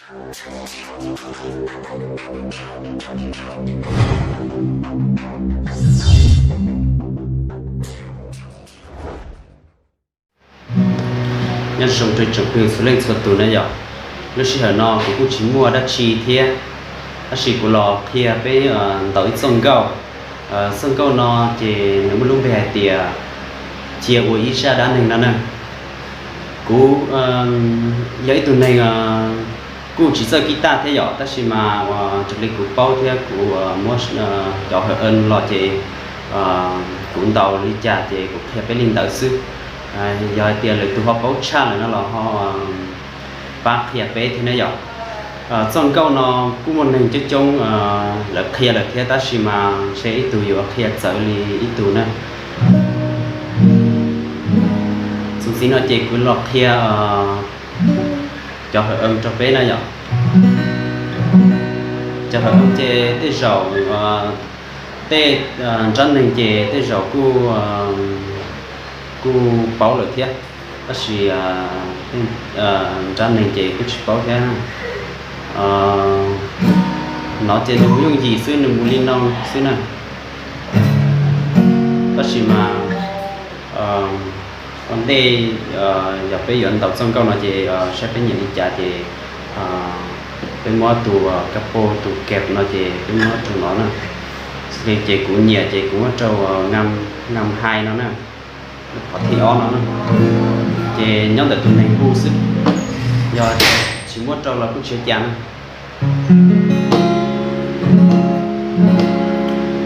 Nyob zoo rau tsoom phooj ywg txhua leej txhua tus na yom. Lub sij hawm no kuv kuj tsis muaj dab tsi thiab, tab sis kuv los qhia peb ntaus ib txoj nkauj. Txoj nkauj no ces nws muaj lub npe hais tias cia ua ib zaj dab neeg no na. Kuv yog ib tug neeg kuj tsis txawj kib taj thiab yom, tab sis mas raws li kuv paub thiab kuv muab cov hawm ees los ces kuv ntaus li cas ces kuv qhia peb li ntawd xwb. Yog hais tias lwm tus ho paub tshaj lawm no los ho pab qhia peb thiab ne yom. Txoj nkauj no kuj muaj neeg coob coob lawv qhia lawm thiab, tab sis mas ntshe ib tug yuav qhia txawv li ib tug na. Txuas ntxiv no ces kuv los qhia cov hawm ees rau peb na yom. Cov hawm ees ces tej zaum tej nrab neeg ces tej zaum kuj kuj paub lawm thiab, tab sis nrab neeg ces kuj tsis paub thiab. No ces nws mus yooj yim xwb, nws mus li no xwb na. Tab sis mas ua ntej yog peb yuav ntaus txoj nkauj no ces saib peb nyiam li cas ces peb muab tus kab poj tus keb no ces peb muab rau no na. Xws li ces kuv nyiam ces kuv muab rau ngam hais no na, qhov thib ob no na. Ces nyob ntawm tus neeg hu xwb, yog tsis muab rau los kuj tsis ua cas na.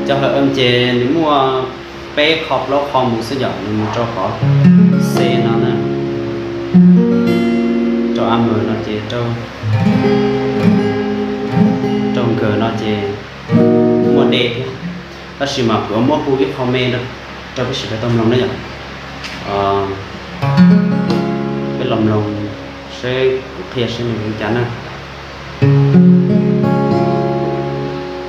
Cov hawm ees ces nws muaj peb qho plaub qho mus xwb yom, nws mus rau qhov C no na, rau A M no ces rau nkawd no ces muaj D thiab. Tab sis mas kuv muab hu ib qho me rau peb sawv daws tau mloog na yom. Peb los mloog seb kuv qhia seb nws li cas na.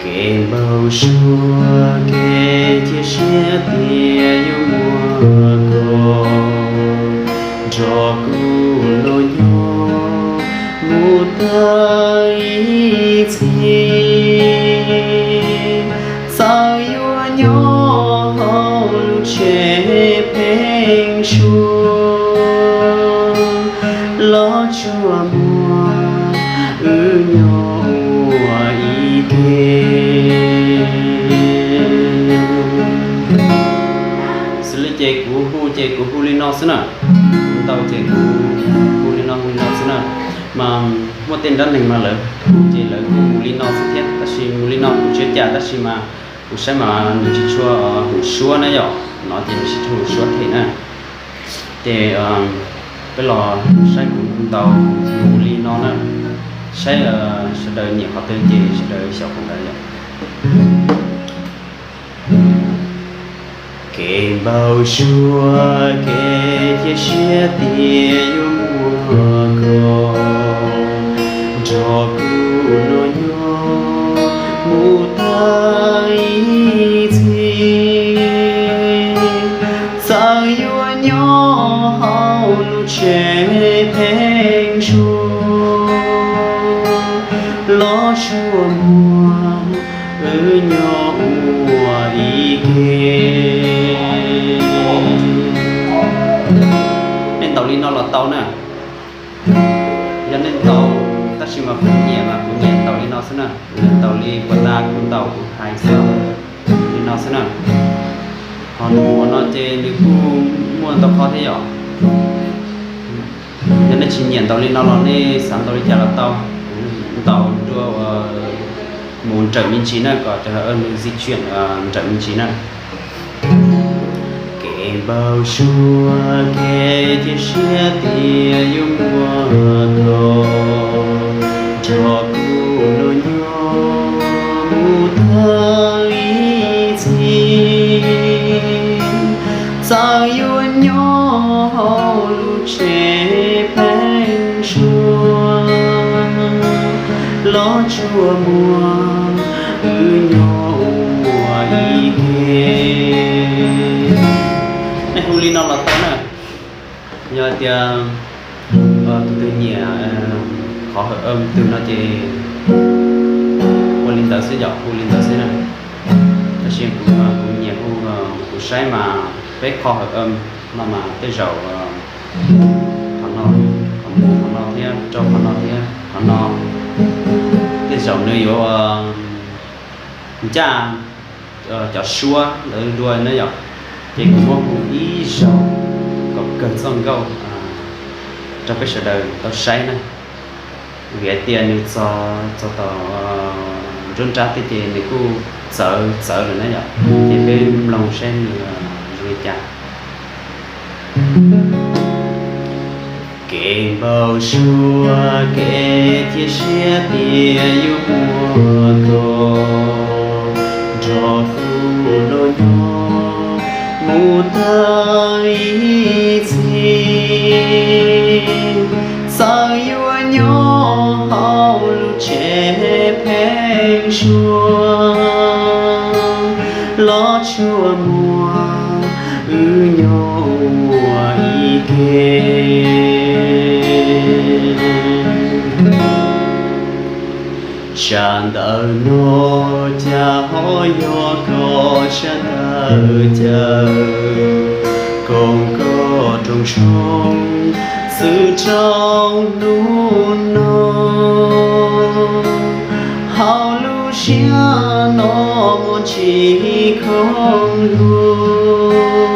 Kev npau suav kev cia siab tias yuav muaj koj nrog kuv los nyob mus tag ib txhis. Txawm yuav nyob hauv lub tsev pheeb suab los tsuas muaj wb nyob ua ib ke. Xws li ces kuv hu ces kuv hu li no xwb na, kuv ntaus ces kuv hu li no hu li no xwb na. Mas muaj tej nrab neeg mas lawv hu ces lawv kuj mus li no xwb thiab, tab sis mus li no kuv tsis ua cas, tab sis mas kuv saib mas nws tsis tshua hum suab na yom, no ces nws tsis tshua hum suab thiab na. Ces peb los saib kuv ntaus mus li no na, saib sawv daws nyiam qhov twg ces sawv daws xyaum qhov ntawd yom. Kev npau suav kev cia siab tias yuav muaj koj nrog kuv los nyob mus tag ib txhis. Txawm yuav nyob hauv lub tsev pheeb suab los tsuas muaj wb nyob ua ib ke. Nej ntaus li no los tau na. Yog nej ntaus, tab sis mas kuv nyiam mas kuv nyiam ntaus li no xwb na. Kuv ntaus li puas tas kuv ntaus kuv hais xwb, li no xwb na. Ho nws ua no ces nws kuj muaj ntau qhov thiab yom. Yog nej tsis nyiam ntaus li no los nej xav ntaus li cas los tau. Ntaus dua mus nrawm me ntsis na, kom cov hawm ees nws di chuyển nrawm me ntsis na. Kev npau suav kev cia siab tias yuav muaj koj nrog kuv los nyob mus tag ib txhis. Txawm yuav nyob hauv lub tsev pheeb suab los tsuas muaj wb nyob ua ib ke. Nej hu li no los tau na. Yog tias tus twg nyiam Qhov hawm âm twg no ces ua li ntawd xwb yom, hu li ntawd xwb na. Tab sis kuv, kuv nyiam hu, kuv saib mas peb qho hawm âm no mas tej zaum qhov no, qhov no thiab rau qhov no thiab qhov no, tej zaum nws yuav ncaj cov suab ntawd dua na yom. Ces kuv muab hu ib zaug kom kawg txoj nkauj rau peb sawv daws tau saib na. Vim hais tias nws txog, txog tom nruab nrab tej ces nws kuj txawv txawv lawm na yom. Ces peb mloog saib nws zoo li cas. Kev npau suav kev cia siab tias yuav muaj koj nrog kuv los nyob mus tag ib txhis. Txawm yuav nyob hauv lub tsev pheeb suab los tsuas muaj wb nyob ua ib ke. Tsam ntawm no cas ho yog koj tsab ntawv caw koom koj rooj tshoob xwb rau hnub no. Hauv lub siab no muaj ntsis khoom luag,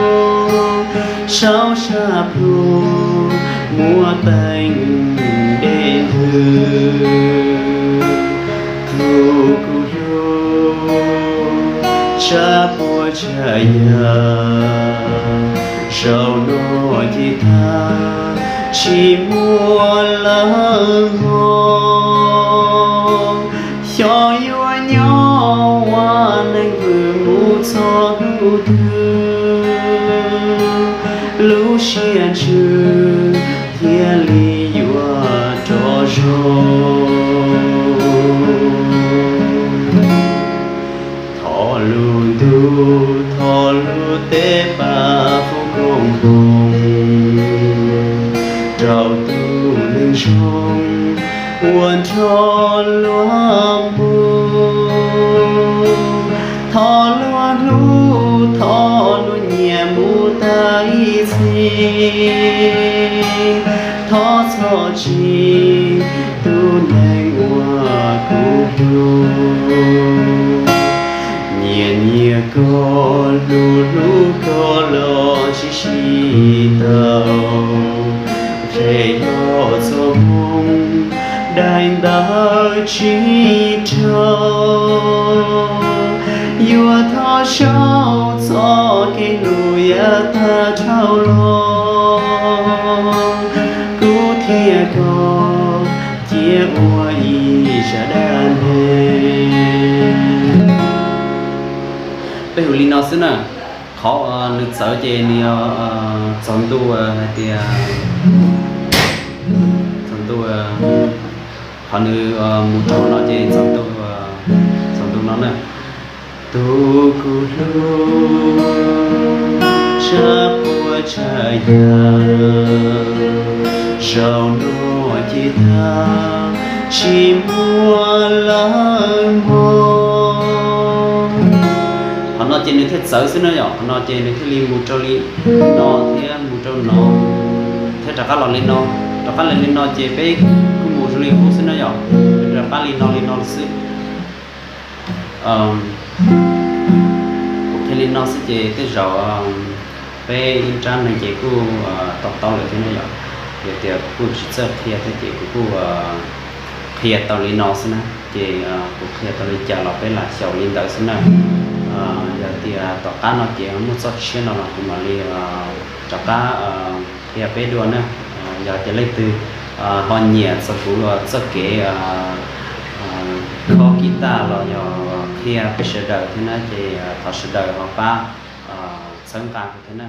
saum sab plhu muaj teeb dej ntws. Tus kuv hlub, tshav puas tshav yam, zaum no ces tag tsis muaj lawm hmo. Xyov yuav nyob ua neeg vwm mus txog hnub twg, lub siab ntsws thiaj li yuav rov zoo. Thov lub ntuj thov lub teb pab foom koob hmoov rau tus neeg zoo uas nrog luag mus. Thov luag hlub thov luag nyiam mus tag ib txhis. Thov txhob txwv tus neeg uas kuv hlub. Nyiam nyiam koj hlub hlub koj los tsis sib tau, ntshe yog txoj hmoo daim ntawv tsis raug. Yuav thov sau txoj kev hlub yav tag dhau los, kuv thiab koj cia ua ib zaj dab neeg. Peb hu li no xwb na. Qhov nws txawv ces nws yog txog ntu hais tias, txog ntu, qhov nws mus rau no ces txog ntu, txog ntu no na. Tus kuv hlub, tshav puas tshav yam, zaum no ces tag tsis muaj lawm hmo. Qhov no ces nws thiaj txawv xwb na yom, qhov no ces nws thiaj li mus rau li no thiab mus rau no thiab rov qab los li no, rov qab los li no ces peb kuj mus zoo li qub xwb na yom, rov qab li no li no xwb. Kuv qhia li no xwb ces tej zaum peb ib nrab neeg ces kuj to taub lawm thiab na yom. Yog tias kuv kuj tsis txawj qhia thiab ces kuv kuj qhia tau li no xwb na, ces kuv qhia tau li cas los peb lam xyaum li ntawd xwb na. Yog tias tom qab no ces muaj txoj tshiab no los kuv mam li rov qab qhia peb dua na. Yog tias leej twg ho nyiam txog kuv txoj kev khob kib taj los yog qhia peb sawv daws thiab na ces thov sawv daws ho pab txhawb nqa kuv thiab na.